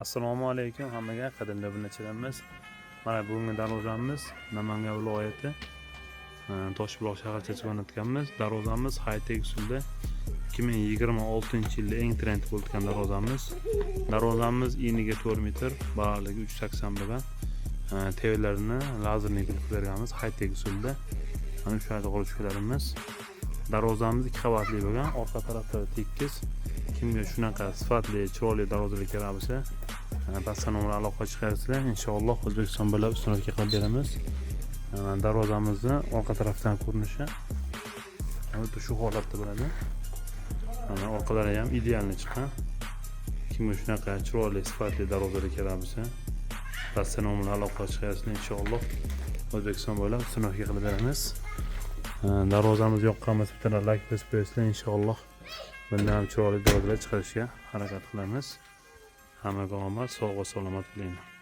Assalomu alaykum hammaga, qadrli obunachilarimiz. Mana bugungi darvozamiz Namangan viloyati Toshbuloq shaharchasiga o'rnatganmiz. Darvozamiz high-tech usulda, 2026-yilda eng trend bo'lgan darvozamiz. Darvozamiz eniga 4 metr, balandligi 3.80 bo'lgan. Tevalarni lazerni qilib berganmiz high-tech usulda. Mana shu yerda qolishlarimiz. Darvozamiz ikki qavatli bo'lgan, orqa taraflari tekis. Kimga shunaqa sifatli, chiroyli darvozalar kerak bo'lsa, pastda nomer aloqa chiqarsizlar. Inshaalloh, O'zbekiston bo'ylab установка qilib beramiz. Darvozamizni orqa tarafdan ko'rinishi xuddi shu holatda bo'ladi. Mana orqalari ham идеальный chiqqan. Kimga shunaqa chiroyli, sifatli darvozalar kerak bo'lsa, pastda nomer aloqa chiqarsizlar. Inshaalloh, O'zbekiston bo'ylab установка qilib beramiz. Darvozamiz yoqqan bo'lsa, bitta layk bosib qo'yasizlar. Inshaalloh, bundan ham chiroyli darvozalar chiqarishga harakat qilamiz. Hammaga omad, sog' va salomat bo'linglar.